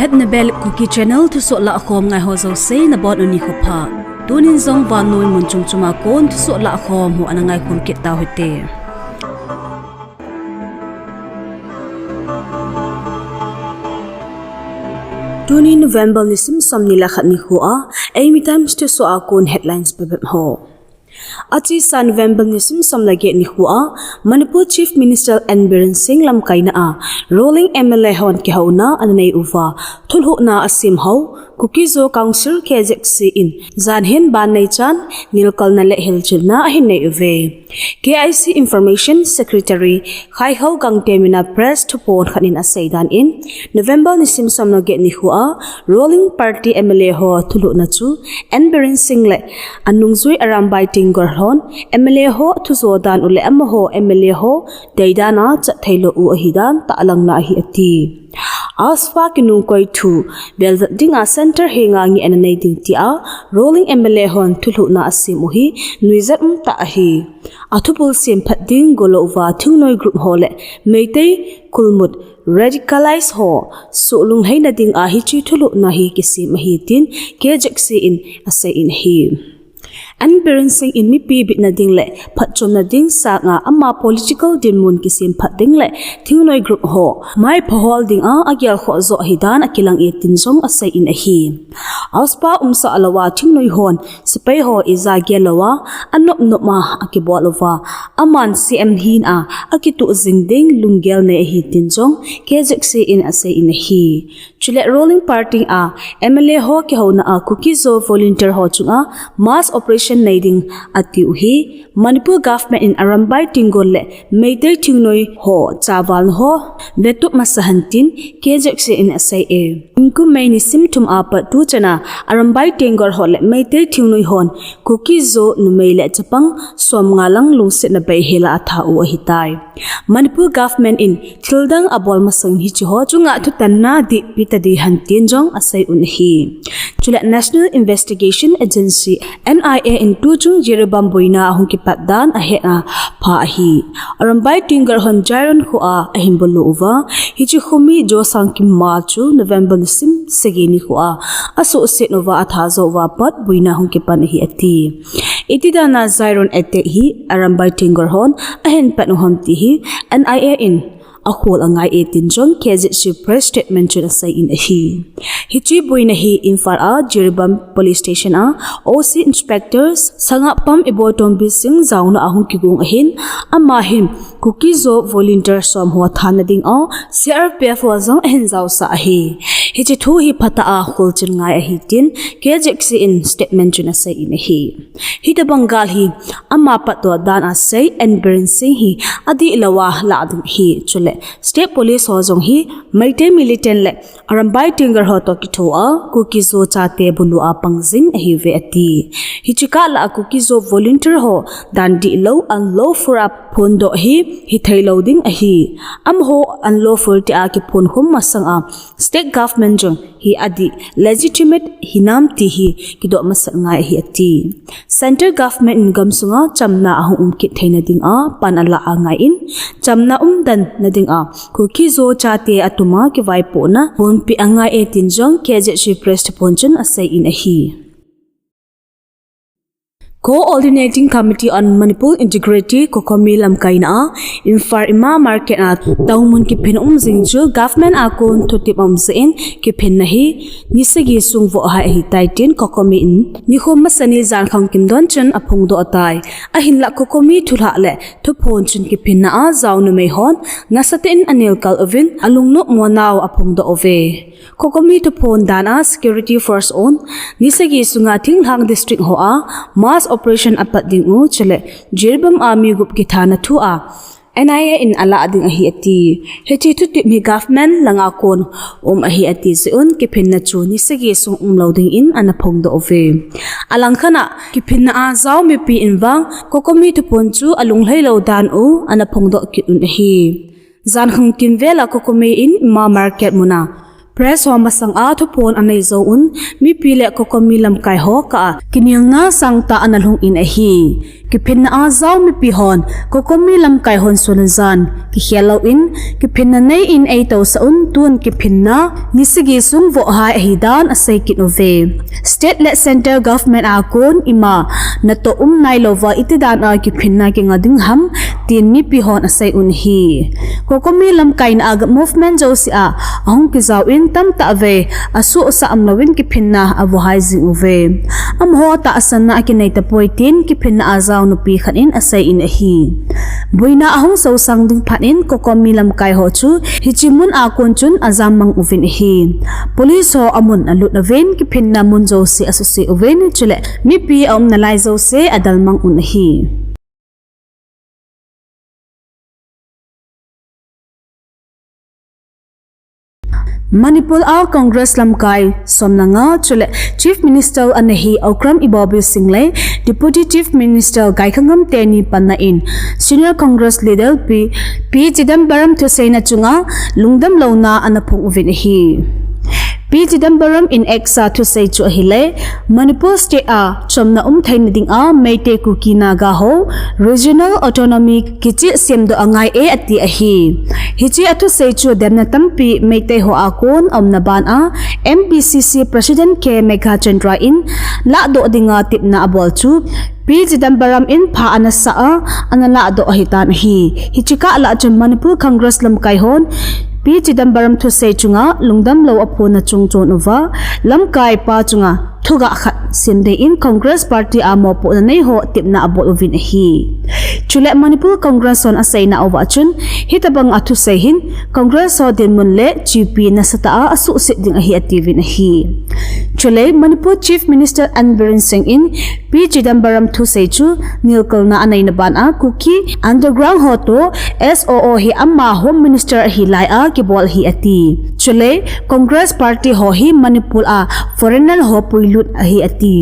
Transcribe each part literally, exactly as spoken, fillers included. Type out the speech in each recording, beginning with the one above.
At Nebel Kuki Channel thusoh lahkhom ngai ho jouse nabonun nikho pha. Tunin jong vannoi mun chom chom a kon thusoh lahkhom ho ana ngaikhom kit tau hite. Tuni November nisim somni le khat nikho a, Eimi Times thusoh a kon headlines bep bep ho. Achesa November nisim som le get nikho a, Manipur Chief Minister N Biren Singh lamkaina a, ruling M L A hon kihouna ana nei uva, thulhuhna asem ho, Kuki-Zo Council K Z C in, jan hin ban neichan, nilkalna le hilchetna ahin nei uve. K I C Information Secretary Khaikho Gangte mina press thuphon khat in asei dan in, November nisim som le get nikho a, ruling party M L A ho thulhuhna chu, N Biren Singh le anungjui Arambai Tenggol hon, M L A ho thujo dan u le amaho M L A ho deidan a chat theilou u ahidan tahlang na ahi ati. AFSPA kinungkoi thu, velvet dinga centre henga ngehna nei ding tia, ruling M L A hon thulhuhna asem u hi, nuijat umtah ahi. Athubul semphat ding golou uva thingnoi group ho le Meitei kulmut radicalize ho, suh lunglhaina dinga hiche thulhuhna hi kisem ahi tin K Z C in asei in ahi. N Biren Singh in mipi bitna ding le phatchomna ding sanga ama political dinmun kisemphat ding le thingnoi group ho maipha hol dinga agelkhoh joh ahidan akilang e tin jong asei in ahi. AFSPA umsah louva thingnoi hon sepai ho ija gel louva anop nop a akibol uva aman C M hina akituh jing ding lunggel nei ahi tin jong K Z C in asei in ahi. Chule ruling party a M L A ho kihouna a Kuki-Zo volunteer ho chunga mass operation nei ding ati u hi, Manipur government in Arambai Tenggol le Meitei thingnoi ho chaval ho vetup masa hen tin K Z C in asei e. Nikum May nisim thum apat tuchan a Arambai Tenggol ho le Meitei thingnoi hon Kuki-Zo numei le chapang somnga lang lungsetna beihel a atha u ahitai. Manipur government in thildang abol masang hiche ho chunga thutanna dihpi tading hen tin jong asei un ahi. Chule National Investigation Agency, N I A in tuchung Jiribam boina ahung kipat dan ahetna pha ahi. Arambai Tenggol hon Jairon kho a ahin bulu uva, hiche khomi Josangkim Mal chu November nisim sagi nikho a asuhset uva atha jou uva pat boina hung kipan ahi ati. Iti dan a Jairon attack hi Arambai Tenggol hon ahin pan u ham ti hi N I A in akhol angai e tin jong K Z C press statement chun asei in ahi. Hiche boina hi Imphal a Jiribam Police Station a O C Inspector Sangapam Iboitonbit Singh jaona ahung kigong ahin, ama hin Kuki-Zo volunteer som ho thana dinga C R P F ho jong ahin jaosah ahi. Hiche thu hi phatah a kholchil ngai ahi tin K Z C in statement chun asei in ahi. Hitabang gal hi ama patdoh dan a sei N Biren Singh hi adih louva lah ding ahi. Chule State Police ho jong hi Meitei militant le Arambai Tenggol ho toh kitho a Kuki-Zo chate bulu a pang jing ahiuve ati. Hiche kah lah a Kuki-Zo volunteer ho dan dihlou unlawful a phondoh hi hithei lou ding ahi. Amaho unlawful tia kiphonkhum masang a State government jong hi adih legitimate hinam ti hi kidoh masat ngai ahi ati. Central government in gamsunga chamna ahung um kit theina dinga pan alah angai in, chamna umdan na dinga Kuki-Zo chate atuma kivaipohna ponpi angai e tin jong K Z C press thuphon chun asei in ahi. Coordinating Committee on Manipur Integrity, COCOMI lamkaina a Imphal Ima Market a tongmun kiphin um jing chu government a kon thutep aum jeh in kiphinna hi ni sagi sung vohhai ahitai tin COCOMI in nikho masani jankhang kimdon chun aphongdoh tai. Ahinlah COCOMI thulhah le thuphon chun kiphinna a jao numei hon nasatah in anelkal uvin alungnop monau aphongdoh uve. COCOMI thuphon dan a security force hon ni sagi sunga thinglhang district ho a mass operation apat ding u chule Jiribam a mi gup kithana thu a N I A in alah ding ahi ati. Hiche thutep hi government langa kon um ahi ati jeh un kiphinna chu ni sagi sung umlou dingin ana phongdoh uve. Alangkhat a kiphinna a jao mipi in vang COCOMI thuphon chu alunglhai lou dan u ana phongdoh kit un ahi. Jankhang kimvel a COCOMI in Ima Market muna press ho masanga thuphon anei jou un, mipi le COCOMI lamkai ho kah a kinelna sangtah ana lhung in ahi. Kiphinna a jao mipi hon, COCOMI lamkai hon sun le jan kikhel lou in, kiphinna nei in eitousah un, tun kiphinna ni sagi sung vohhai ahi dan asei kit uve. State le Central Government a kon ima natoh um nailouva iti dan a kiphinna kinga ding ham, tin mipi hon asei un ahi. COCOMI lamkaina a movement jouse a ahung kijao in tamtah vei asuhsah umlouvin kiphinna avohhai jing uve. Amaho tahsanna akinei tapoi tin kiphinna a jao nupi khat in asei in ahi. Boina ahung sosang ding phat in COCOMI lamkai ho chu hiche mun a kon chun ajam mang uvin ahi. Police ho amun alut uvin kiphinna mun jouse asuse uvin chule mipi aumna lai jouse adel mang un ahi. Manipur a Congress lamkai som le nga chule Chief Minister ana hi Okram Ibobi Singh le Deputy Chief Minister Gaikhangam teni panna in Senior Congress Leader P, P Chidambaram thuseina chunga lungdam louna ana phong uvin ahi. P Chidambaram in X a thusei chu ahile, Manipur State a chomna um theina dinga Meitei Kuki Naga ho Regional Autonomy kicheh semdoh angai e ati ahi. Hiche athusei chu demna tampi Meitei ho a kon aumna ban a M P C C President K Meghachandra in lahdoh dinga tepna abol chu P Chidambaram in pha ana sah a, ana lahdoh ahitan ahi. Hiche kah lah chun Manipur Congress lamkai hon P Chidambaram thusei chunga lungdam lou aphonna chungchon uva, lamkai pa chunga thugah khat sem dei in Congress Party a mopohna nei ho tepna abol uvin ahi. Chule Manipur Congress hon aseina uva chun, hitobang a thusei hin Congress ho dinmun le chepi nasatah a asuhset ding ahi atiuvin ahi. Chule Manipur Chief Minister N Biren Singh in P Chidambaram thusei chu nilkalna aneina ban a Kuki underground ho toh S O O hi ama Home Minister ahi lai a kibol ahi ati. Chule Congress Party ho hi Manipur a foreigner ho puilut ahi ati.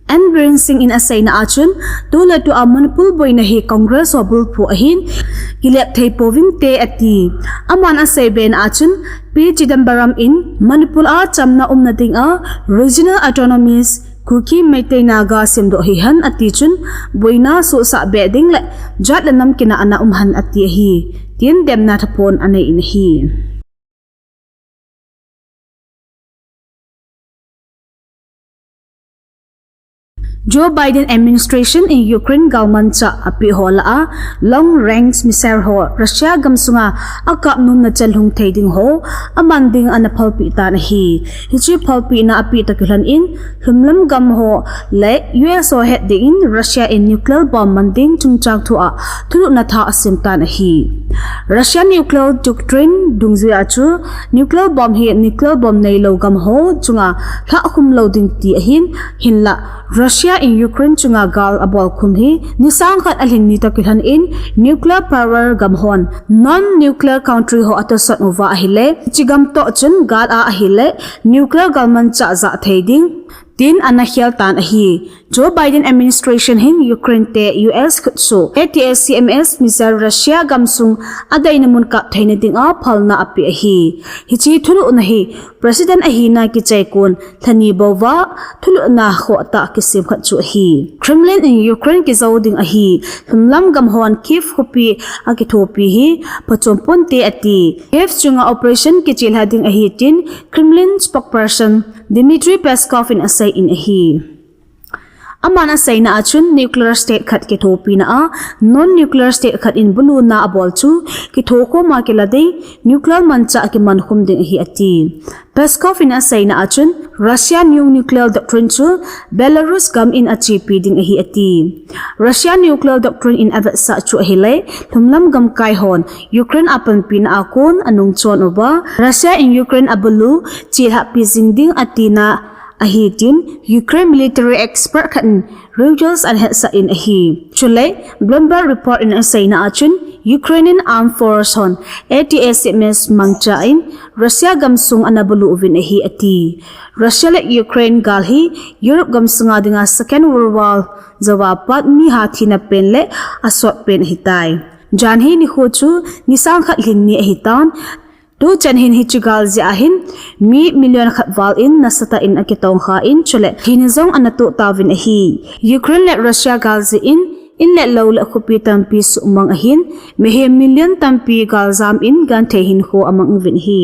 N Biren Singh in aseina a chun, tuletu a Manipur boina hi Congress ho bulphu ahin, kilep thei pouvinte ati. Aman asei bena a chun, P Chidambaram in Manipur a chamna umna dinga Regional Autonomies Kuki Meitei Naga semdoh hihen ati chun, boina suhsah beh ding le jat le nam kinahna umhen ati ahi, tin demna thaphon anei in ahi. Joe Biden administration in Ukraine galmanchah apeh ho lah a long range missile ho Russia gamsunga akap nomna chan lhung thei ding ho aman ding ana phalpeh tan ahi. Hiche phalpehna apeh toh kilhon in lhumlam gam ho le U S ho het ding in Russia in nuclear bomb man ding chungchang thu a thulhuhna tha asem tan ahi. Russia nuclear doctrine dungjui a chu nuclear bomb hi nuclear bomb neilou gam ho chunga lhahkhum lou ding ti ahin, hinlah Russia in Ukraine chunga gal abolkhum hi nisang khat alhin ni toh kilhon in nuclear power gam hon non-nuclear country ho atosot uva ahile, hiche gam toh chun gal a ahile nuclear galmanchah jah thei ding tin ana khel tan ahi. Joe Biden administration hin Ukraine te U S khutsoh ATACMS missile Russia gamsung adeina mun kap theina dinga phalna apeh ahi. Hiche thulhuhna hi President ahina kichai kon lhani bouva thulhuhna khohtah kisem khat chu ahi. Kremlin in Ukraine kijou ding ahi. Lhumlam gam hon Kyiv khopi akithopi hi phachom ponte ati. Kyiv chunga operation kichelha ding ahi tin Kremlin spokesperson Dmitry Peskov in asei in ahi. Aman aseina a chun nuclear state khat kithopina a non-nuclear state khat in buluna abol chu kithokhom a kila ding nuclear manchah kimankhum ding ahi ati. Peskov in aseina a chun Russia new nuclear doctrine chu Belarus gam in achepi ding ahi ati. Russia nuclear doctrine in avetsah chu ahile lhumlam gamkai hon Ukraine a panpina a kon anungchon uva Russia in Ukraine abulu chelhahpi jing ding atina ahi tin Ukraine military expert khat in Reuters ana hetsah in ahi. Chule Bloomberg report in aseina a chun Ukrainian Armed Force hon ATACMS mangcha in Russia gamsung ana bulu uvin ahi ati. Russia le Ukraine gal hi Europe gamsunga dinga Second World War jouva pat mi ha thina pen le asot pen ahitai. Jan hi nikho chu nisang khat lhin ni ahitan, tuchan hin hiche gal jeh a hin mi million khat val in nasatah in akitongkha in chule thina jong ana toh tauvin ahi. Ukraine le Russia gal jeh in In le lou le khopi tampi suhmang ahin, mihem million tampi galjam in genthei hinkho amang uvin ahi.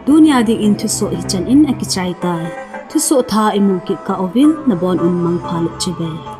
Tunia dingin thusoh hichan in akichai tai. Thusoh thah imu kit kah uvin nabon un mangpha le chibai.